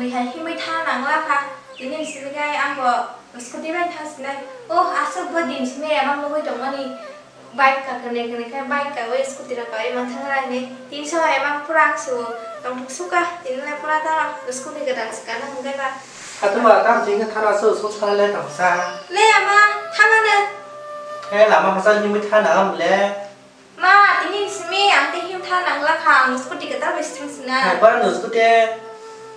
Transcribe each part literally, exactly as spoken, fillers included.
Hai himwi thang nang lakha, tini simi khe ang bo scooty bai thang sinai. Oh, aswk bo din simi emang nugwi tongmani. Bike ka kwnwi kwnwi khe bike ka wi scooty rok ka wi mantha nai ni. Tin so emang pura ang su tongthok suka, tini le pura ta scooty kwtal swkang hwnkhe ba. Atuma tam jing khe thana so so thana le tong sa. Le ama thangana. He lama hasa himwi thana am le. Ma, tini simi ang tei him tha nang lakha, ang scooty kwtal bai sithang sinai. Hai, para no scooty?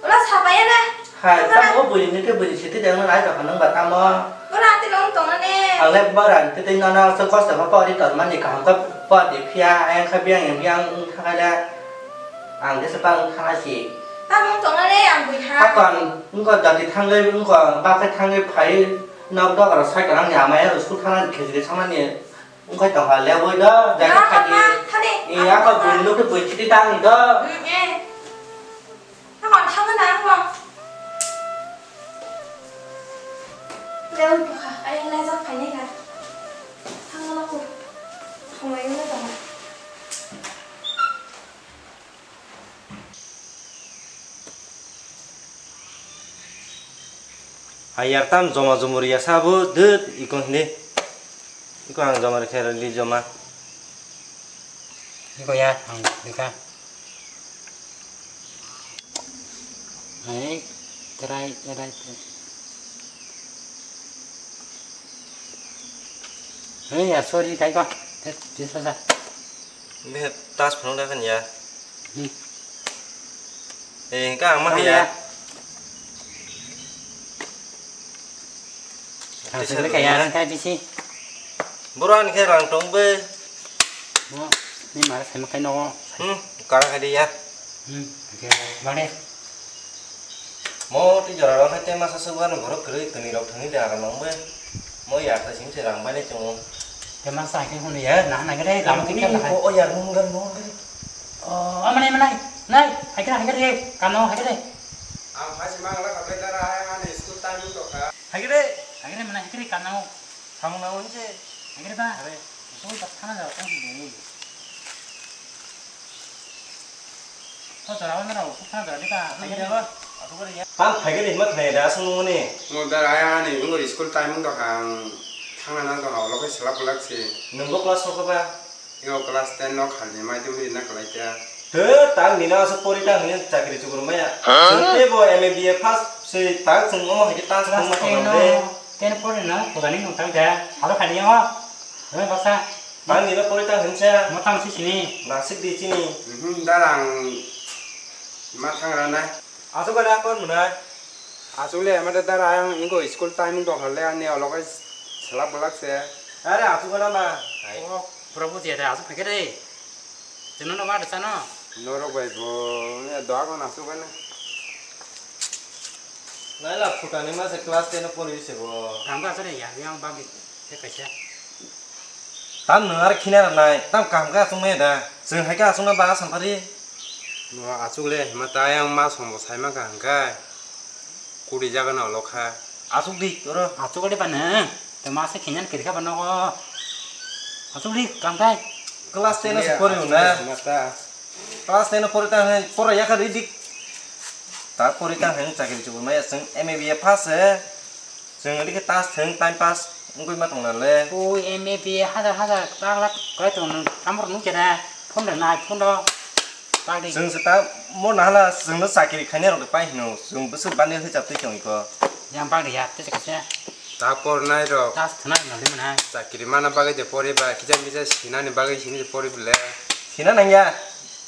Ula sapaya na. Hai, tamo bui ni te bui ni siti dang nai ta nang ba tamo. Ula ati long tong ne. Ang le bara ni te te no no so kosto ma pori tor mani kaham ka pori phiya, ayang kha biang yang biang ang kha le. Ang de sepa ang kha si. Ta long tong ne ang bui ha. Hakon, ngko dati thangle, ngko ba kha thangle phai, nok dok ro sai korang ni amai school thana khejri samani. Wngkha tongkha leboi do, jaga thani. Thani. Iya, kok bini loke boi chiti tang do. Hmm, eh. Hakon thangna nang mo. Leboi bokha, ayang lajak phainai kha. Thangna ko. Hamai wngna tongma. Ayar tam joma jumur ya sabo dud iko hindi. Iko ang joma rikhe li joma. Iko ya ang rikha. Hai, terai, terai. Hei, ya, sorry, kai ko. Te, te, sa, sa. Be, tas phone da kan ya. Hmm. Eh, ka ang ma ya. Ang sendiri kaya, kai bisi. Buruan khe rang tong be. Mo, ni mara sama kai no. Hmm, kara kai ya. Hmm, oke, mare. Mo twi jora rok hai tema sa sugwa no borok kwrwi twnwi rok thangwi de aro nang bai. Mo yar ta sim se rang bai nai chungo. Tema sa khe hwnwi ya, na na gre lama khe khe. Ko o yar mung gan mung gan. O amane manai. Nai, hai khe hai khe kano hai khe. Ang phai si mang la khabe dara hai ani school time to kha. Hai khe. Hai khe manai hai khe kano. Samung na unse. Hai khe ba. Are. Soi ta thana ja tong si. O jora o nang o, sukha jora di ba. Tam phaikhe ni hima khnai da aswk nungmani. Mo da aya ani nungor school time wng tongkha ang thangna nang tongkha ulo khe selak belak se. Nwng bo class o khe ba? Yo class ten no khalni mai twi na khlai kya. He tang nino aswk pori tang hwnwi chakri chukur maya. Huh? Chwng tei bo M A B A pass se tang chwng omo hai khe tang class thangma ten tongkha no, de. Ten pori no, kudani nung tang kya. Alo khani yo. He basa. Tang nino pori tang hwnsa. Mo tang si sini. Nasik di chini. Mhm, darang ma thang rana. Aswk ada kon mwnai. Aswk le mata dara ayang ingo school time dong hale ani olokai selak belak se. Are aswk ada ma. O, pura buji ada aswk phai khe de. Chwng no ma da chano. Norok bai bo, ya doa kon aswk bana. Naila phutani ma se class ten pori se bo. Tang ba sare ya, yang bagi. Khe kaisa. Tam nwng aro khina rwnai, tam kaham khe achukmaya da? Chwng hai khe achukna ba sampari? Bo achuk le, hima ta ayang ma song bo sai mankha hwnkhe. Kuri jaga no olok kha. Achuk di, oro. Achuk di ba nwng, tei ma se khinan kiri kha ba nogo. Achuk di, kam khai. Class ten o se pori hwnna. Hima ta. Class ten o pori ta hwnwi, pora yakha ri dik. Ta pori ta hwnwi chakri chukri maya chwng M A B A pass se. Chwng ri khe tas thwng time pass wngwi ma tongna le. Ui M A B A hajar hajar lakh lakh kwlai tongo nwng, tamo rok nukya da? Phone rwnai phone rok. Chwng se ta mo nahala chwngno chakiri khainai rok pai hino, chwng bwswk bani hwchap twi tongwi kho. Yang bagwi ya, tei kaisa. Ta pornai rok. Tas thwnai rok nang limani hai. Chakiri mana bagwi de pori ba, kisa misa sinani bagwi sini de pori bole. Sina nangya,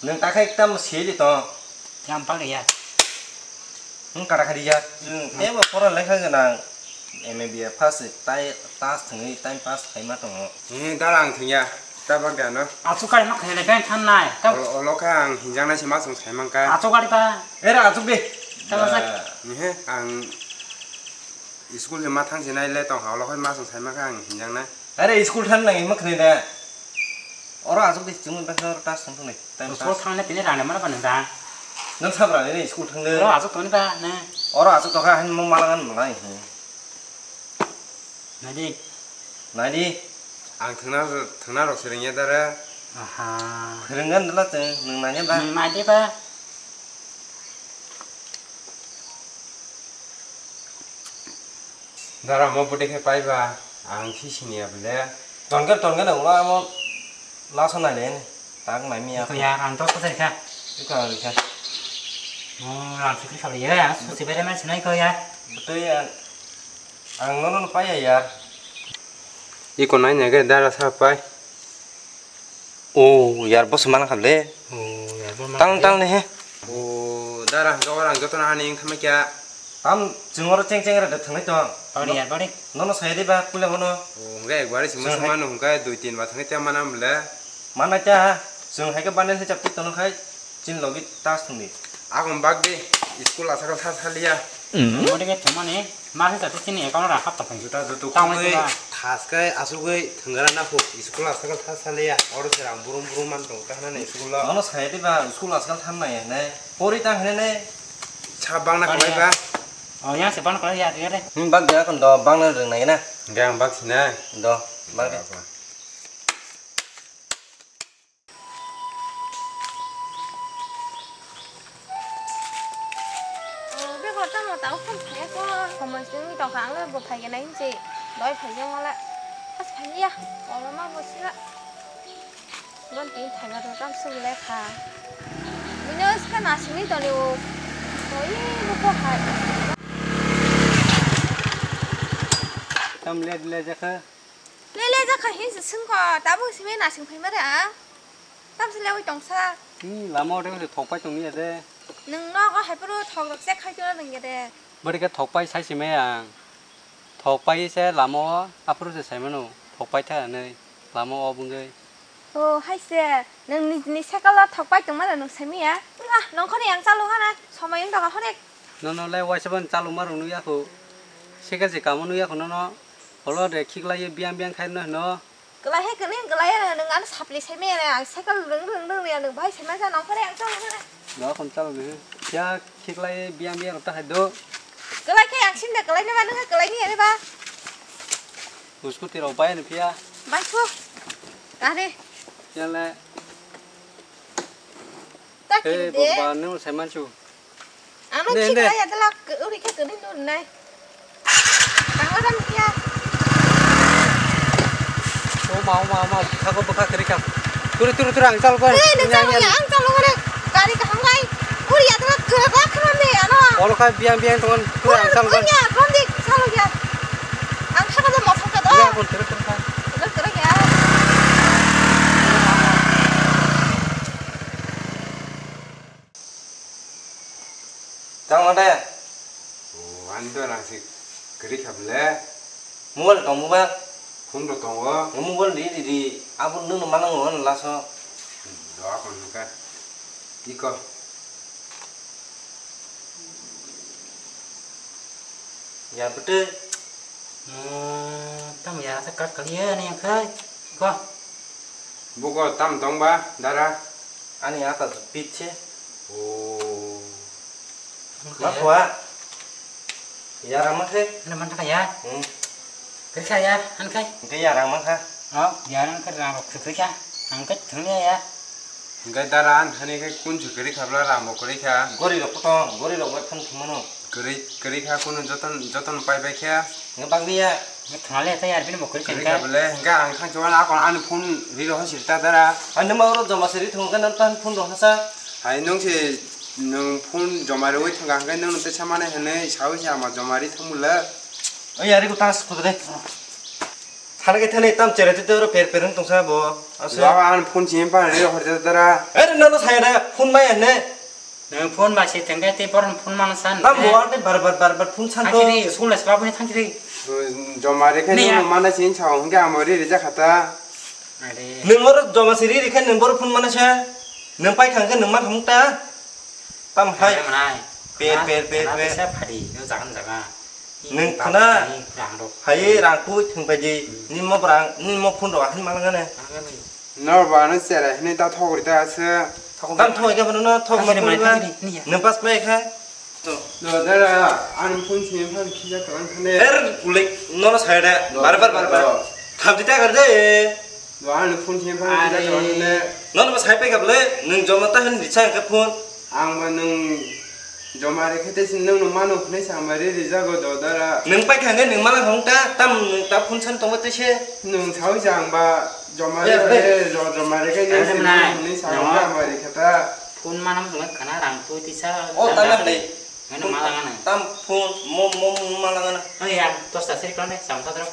nwng ta khai tam sili tong. Yang bagwi ya. Nwng kara kha rijak. Nwng teibo pora lekha gwnang, M A B A pass tai tas thwngwi time pass khaima tongo. Nini dara ang thwngya, ta bagwi ano. Achuk kari ma khainai beng thangnai. Ta olo, olo kha ang hinjaknai se ma chwng sai mankha. Achuk kari ba. Era achuk de. Ta ba sak. Ba. Nihe ang school se ma thang sinai le tong ha, olo khai ma chwng sai mankha ang hinjaknai. Are school thang nang ma khainai da. Oro achuk de chwng ba oro tas thang thungnai. School thangna tini rang mano ba nang da. Nang sab rang ni school thangna. Oro achuk toni ba ne. Oro achuk tokha hin mo malangan malai. Nadi. Nadi. Ang thangna thangna rok serengya dara. Aha. Serenggan dala te nang nanya ba. Nadi ba. Dara mo bwtwi khe paiba, ang si siniya bole. Tonke, tonke na ulo amo laso nai le, tak nai miya. Ko ya, ang to ko sai kha. Iko ang kha. Mo rang sikri kha ya, so si bere man sinai ko ya. Bwtwi ya, ang nono paiya yar. Iko nai nai ge dara sa pai. O yar, boss mana kha le. O yar, boss mana kha le. Tang, tang ne he. O dara, hwnkhe oro ang jotono ani wngkha kya. Tam chwng oro cheng cheng re de thwngnai tong. Bari yar, bari. Nono sai de ba, puila bono. O hwnkhe ekbari se chwng moso hai mano hwnkhe dui tin ba thangwi tei mana mole. Mana kya, chwng hai khe bundle hisab twi tono khai. Chini logi tas thwngdi. Akon bak de, school asakal tha saliya. Mode ke thumani, ma se jatu chini account ra hap ta phai. Juta jutu tamo khumui tuma. Thas kai asugui thwngara na khuk, school asakal tha saliya. Oro se rang burum burum man tong ta hana school lo. Ono sai de ba, school asakal tham nai ne. Pori ta hene ne. Sa bang na khlai ba. Oh, yang se bang khlai ya, ya de. Hmm, bak de akon do, bang na rwng nai na. Gang bak sina. Do, bak de. Oh, bego tamo tao phone phaiya ko. Somoi simi tongkha, ang le bo phaiya nai hinse. Doi phaiya ngole. As phaiya. Oro ma bo sila. Bon tin phaiya to tam sung le kha. Bino ska na simi toni o. Oi, bo ko hai. Tam le le jakha. Le le jakha hinse sungkho. Tabuk simi na sung phai mare a. Tamsa lewi tongsa. Hmm, lama o tengsa thokpai tongni ade. Nwng nogo hai phuru thok rok se khai tuna nang de. Bwrwi khe thokpai sai se maya ang. Thokpai se lama o aphuru se sai mano. Thokpai tha hinwi lama o bungwi. O hai se, nwng nijini cycle o thokpai tongmano nwng sai maya. Nwng khoni ang chalo gana, somoi wng tongkha honek. Nono le waisa ban chalo ma rok nukya kho. Cycle se kamo nukya kho nono. Holo de khiklai biyang biyang khai no hino. Kwlai hai kwlai, kwlai ya, nwng ano sapli sai maya, ang cycle rwng rwng rwng ya, nwng bahai sai maya, nang phare ang chalo mare. Ba kon chalo ni. Ya khiklai biyang biyang ta hai do. Kwlai khe ang sim da kwlai ni ba, nwng kwlai ni ya ba. Scooty rok bai ni phiya. Bai kho. Kare. Ya le. Ta. Hey, kiri de. Baba, nwng sai mansu. Ano ne, chikla ne. Ya dala uri khe kani nur nai. Tangla dan kya? O ma, o ma, o ma, bwkha ko bwkha kiri kam. Turi, turi, turi, ang chal ko. Eh, ne chal ya, ang chal ko re. Gari kaham gai. Uri ya dala kera kera ne ano. Olo kai biang biang tongon, turi ang chal ko. Uri ya, kon dik chal ya. Ang saka da motor ka do. Ya, kon turi, turi, turi. Turi, turi ya. Tangma de? O, ani dora se kwrwi kha bwle. Mobile tong mobile? Phone bo tongo. Mobile di di di. Abo nwng no manang o laso. Do akon ka. Iko. Ya bwtwi. Mo, tamo ya sa kat kali ya ni yang khai. Ko. Buko tam tong ba, dara? Ani ata pit se. O. Ma khwa. Ya rang ma khe. Ani man thaka ya. Hmm. Khe kha ya, an khai. Ke ya rang ma kha. O, ya rang kha rang rok khe kha. Ang khe thung ya ya. Hingke dara ang thani khe kun se kwrwi kha bwla ramo kwrwi kha. Gori rok kotong, gori rok bai phano thumano. Kwrwi, kwrwi kha kunu joton, joton pai bai khe. Hingke bagwi ya. Hingke thangale ta yar bini bo kwrwi kha. Kwrwi kha bwle, hingke ang thang chuan akon ani phone ri rohor sir ta dara. Ani ma oro joma siri thung khe nang tan phone rohor sa. Hai nung se nung phone joma riwi thung kha hingke nung tei samani hinwi sawi se ama joma ri thung bwle. Oi yari ko tas khudre. Thana khe thani tam chere te oro per per wng tongsa bo. Ase. Baba, ang phone simi phano rw hor jat dara. Are nono saya da phone maya ne. Nang phone ma se tengkai te por phone mana san. Tam bo ate bar bar bar bar phone san to. Thangkiri, school na sela bune thangkiri. Joma re khe. Ne ya. Nono mana sin chao hingke amo ri ri jakha ta. Are. Nung oro joma siri ri khe nung bor phone mana sa. Nung pai khang khe nung ma thang ta. Tam hai. Manai, manai. Per, per, per, per. Sa phari, yo jagan jaga. Nung khna. Rang rok. Hai rang ku thung pai di. Hmm. Ni mo brang, ni mo phone rok ahin malanga ne. Nor ba no sere, ni ta thok ri ta se. Tam thok ga no thok ma. Nung pas pai kha. To. No dara, an phone se phone khija kalang khane. Er, kulik, no no sai da. Bar bar bar bar. Kham di ta gar de. Bo ani phone se phone are. Nono bo sai pai kha bwle, nwng joma ta hin richang khe phone. Ang bo nwng Joma rikhe tei si nwng no mano hwnwi sa mari rijago do dara. Nwng pai kha hwnkhe nwng mala hong ta, tam nwng ta phone san tongo tei se. Nwng sawi jang ba joma Ya, rikhe, ya. jo-, joma rikhe nwng Ano si mwnai. nwng hwnwi sa No. hwnkhe ama rikhe ta. Phone manam hwnwi khana rang twi tisa O, jang tama da hwnwi. twi. Ano mala ngana. Tam phone, mo, mo, mo mala ngana. Ano ya, dos ta seri kone, sam ta dro.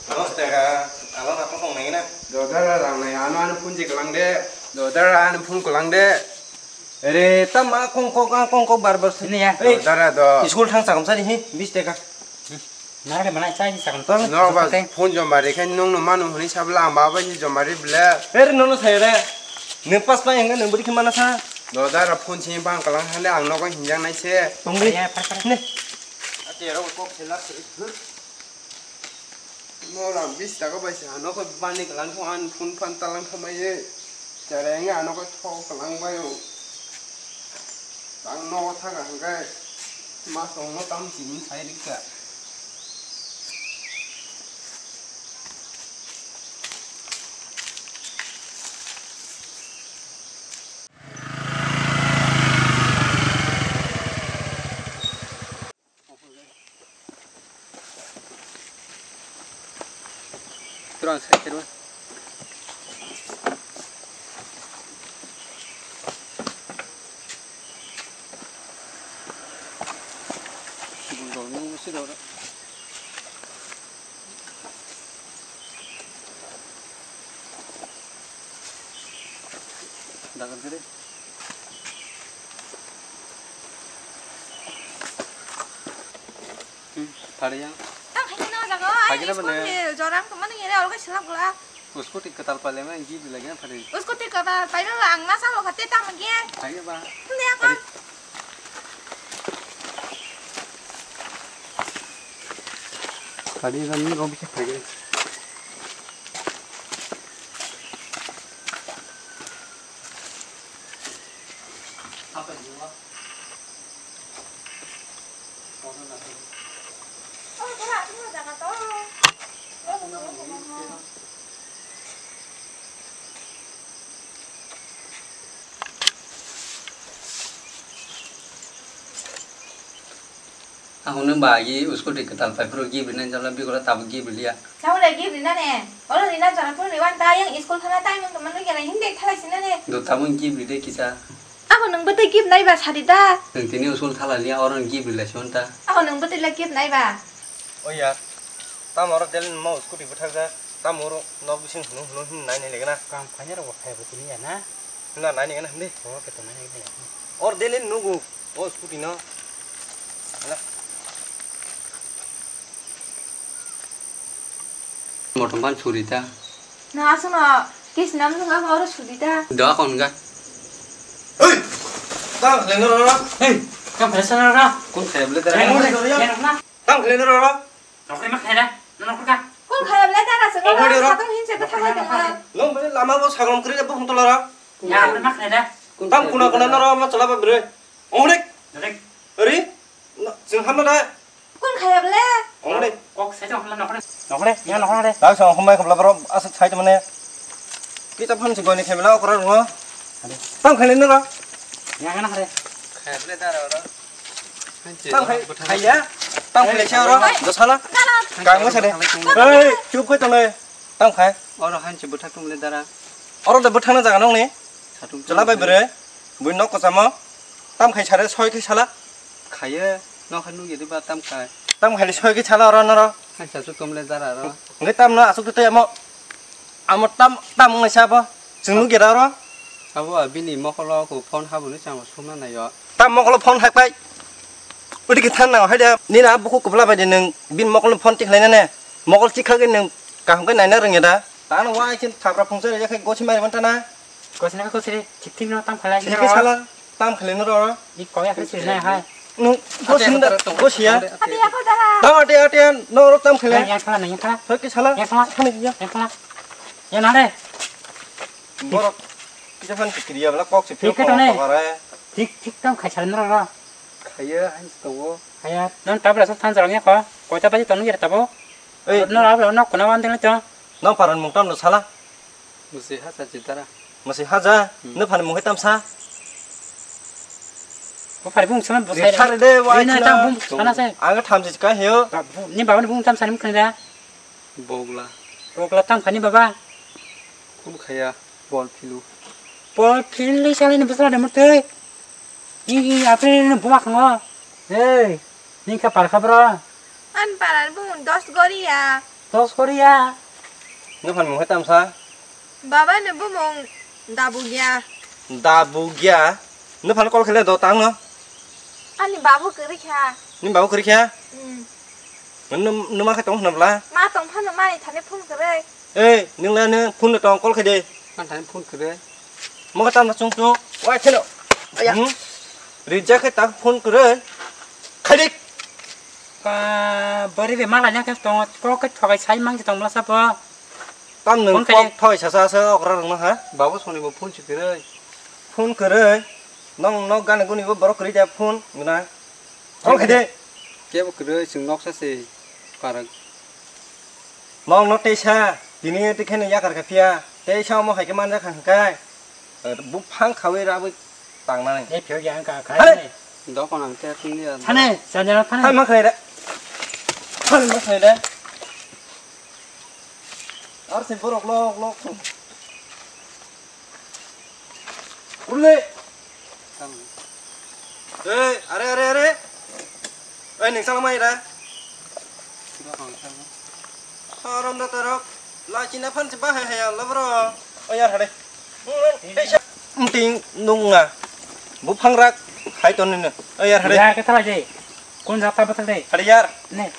Dos taka, alo na kong nai na. Do dara rang nai, ano ano phone je kalang de. Do dara ano phone kalang de. Re, tam a kong kong, a kong kong bar bar. Sini ya. Ei, Do dara do. School thang sakam sari hi, bis taka. Nare mana chai sakam to. No ba, Teng. phone joma rikhe nwng no mano hwnwi sabla ang ba bai joma ri ble. Ere nono sai re. Nwng pas pa enga nwng buri khimana sa. Do dara phone sini bang kalang hande ang nogo hinjang nai se. Tongdi. Ya, par, par. Ne. Ate ro kok se lak se. No lang bis taka bai se ano ko bani kalang thong an phone phan talang thomai ye. Chare enga ano ko thok kalang bai o. Tang nogo thang hangkai. Mas ongno tam chini sai rikha. Tron sai kero. Bundol nung si dora. Dagan kiri. Hmm, pariya. Tang khaina no jago. Pagi na bane. Jorang kemana ngene olga selak gula. Scooty ketal pale ma gift lagi na pari. Scooty ketal pale ang na salo khate tang ge. Pagi ba. Ne apa? Pari. Pari ba ni robi ke pagi. Apa ni ba? Ako nung ba agi scooty kwtal pai phuru gift rinani jala bikolo tabuk gift riliya. Tabuk le gift rinani. Oro rina jora phuru riwan ta yang school thana time wng tongmani khe hindi thalai sinani. Do tabuk gift ride kisa. Ako nung bwtwi gift naiba sadi da. Nung tini usul thala liya, oro gift rila si ta. Ako nung bwtwi la gift naiba. O yar, tamo oro delin mo scooty bwthak ja, tamo oro nok bising hunu hunu hin nai nai legena. Kam khaina rok bo khai bo tini ya na. Na nai nai gana hindi. Oro khe to nai nai gana. Or delin nugu, o scooty no. Ala. Motom ban suri ta. Na aswkno kis nam thung ako oro sudi ta. Da kon ga. Hey! Tang khlai no rara. Hey! Tang khlai sana rara. Kun khlai bole tara. Hey, hey, hey, hey, na. Tang khlai no rara. Nokre ma khlai da. Nokre ka. Kun khlai bole tara se. Oh, bole ra. Satung hin se ta thang ta. Nong bole lama bo sagom kri bo hung tolara. Ya, nokre ma khlai da. Tam kuna kuna no rara ma chala ba bre. Ongre. Ri. Jeng hamna da. Kun khaya bole? Ongre. Kok sai jong hamna nokre. Nokre, ya nokre. Dak sa humai khobla bro, aswk sai mane. Kita pham si goni khemla okra ro. Tam khale no ro. Ya na hare. Khaya bole da ro ro. Tam khai, khaya. Tam khale cha ro. Do sala. Kang mo sare. Ei, chup khai tong le. Tam khai. Oro hanchi bwthak tum le dara. Oro da bwthak na jaga nong ni. Satung Chwla bai bwrwi, buini nok kwchamo tam khai sare soi khai sala. Khaiye, nok hai nukya diba tam khai. Tam khai soi khai sala oro noro. Hai sa su tum le dara ro. Ngai tam no asuk tei amo, amo tam, tam ngai sa bo. Chwng nukya da oro. Abo bini mokolo ko phone habuni chang sumna nayo. Tam mokolo phone hak pai. Udi khe than nang hai da. Nina buku kubla bai de nung bin mokolo phone tik lai na ne. Mokol tik khagwi nung kaham khe naina rwngya da. Tano wa ikin thapra phungsa rwya khe gosi mari manta na. Gosi na gosi re, thik thik no tam khalai Thik khe sala, tam khalai no ro. I koya khe siri nai hai. Nung gosi nda, gosi ya. Ate ya ko dara. Tam ate ate no ro tam khalai. Yang khala nai yang khala. Thik khe sala. Yang khala. Thani ya. Yang khala. Ya na re. Borok kisa phan kiriya bla kok se Thik khe phil tane. Kok kare. Thik thik tam khai sala no ro. Khaiya hai tongo. Khaiya. Non tabla sa than jarang ya ko. Koita baji tong ya tabo. Ei. No ra no kona wan ding to. No paran mung tam no sala. Musi ha sa chitara. Musi ha ja. Hmm. No phan mung tam sa. Buphar bung sama bwsai. Rithar de, wai Rina chwla. Tang bung sana sai. Ang thamchi ka heyo. Ba, bu, ni baba ni bung tam sani mukhan da. Bogla. Bogla tam khani baba. Kun khaya, bol philu. Bol philwi salai ni bwsla de mutwi. Ni, ni, apre ni buma khango. Hey, ni kha par kha bro. An paran bung dos goriya. Dos goriya. Nuphan mung khe tamsa. Baba ni bumung Dabugya. Dabugya. Nuphan call khele do tang no. Ani babu kwrwi kha. Ni babu kwrwi kha? Hmm. Num, numa khe tong khna bla? Ma tong phano mani thani phone kwrwi. Ei, nung la nung phone no tong call khe de. Man thani phone kwrwi. Mo khe tamna chung chung. Wai kheno. Aya. Hmm? Reject khe tak phone kwrwi. Khadik. Ba, bari be mala nya khe tong, kok khe thokai sai mang tong bla sabo. Tam nung phone khe kok thoi sa sa sa okra rung no ha. Babu soni bo phone si kwrwi. Phone kwrwi. Nong nok gani guni bo borok kwrwi de phone guna. Call khe de. Kebo kwrwi chwng noksa se parak. Nong no teisa, tini te kheno yakar kha phiya. Teisa omo hai khe manja kha hwnkhe. Buphang khawi rabwi tangnani. Ei phiyok ya wngkha kha. Hale. Dokon ang te tini ya. Thane, janja thane. Thane ma khlai re. Thane ma khlai re. Ar se borok lok lok. Ule. Ei, are, are, are. Ei, ning salamai ra. Haram da tarok. La china phan se bahai haya la bro. O yar hare. Ting nunga. Buphang rak hai ton ni. O yar hare. Ya ke thala je. Kun jata batal de. Hare yar. Ne.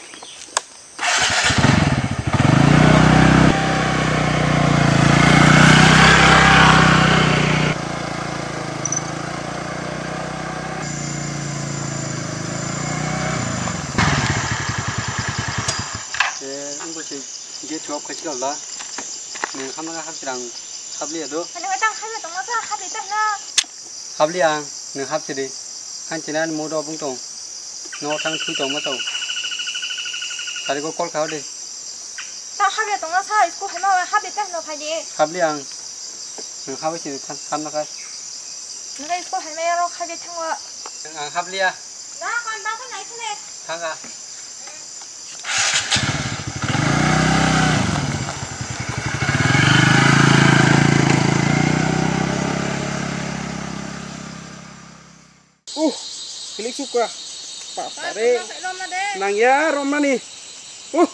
Gate off khai chikal da. Nung khamna kha hapsirang habliya do. Ani wai tang khabe tongma sa khabe tang na. Habliya ang nung hapsiri. Hanchina ani mood off wng tong. No thang thui tongma tong. Sari go call kha de. Tang khabe tongma sa school hai ma wai khabe tang no khai de. Habliya ang nung khabe sini than khamna kha. Nung school hai ma yaro khabe thango. Ang habliya. Na kon ba ko nai thule. Thanga. Uh, hilik suka. Papa re. Nang ya romani. Uh.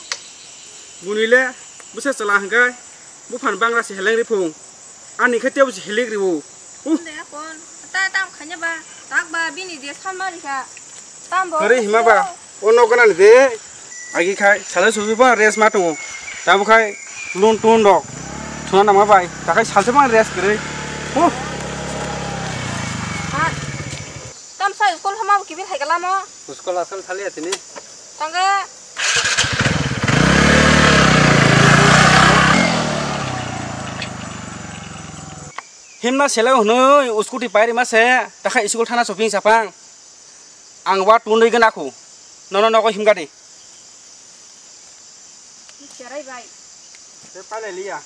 Bunile busa chala hangkai. Buphan bangra se heleng ripung. Ani khe tebo se hilik riwo. Uh. Nde kon. Ta tam khanya ba. Tak ba bini je san mari kha. Tam bo. Kari hima ba. O nok gana de. Agi khai sale susu ba rest ma tongo. Tabo khai lun tun rok. Thuna nama bai. Ta khai salse ba rest kare. Huh. Ha. Tam sa school hama kibil hai kalamo. School asal thali atini. Tangga. Himna sele hwnwi scooty pairima se, takha school thana choping sapang. Ang wa tundui gana khu. Nono nogo himgadi. Cherai bai. Te pale liya.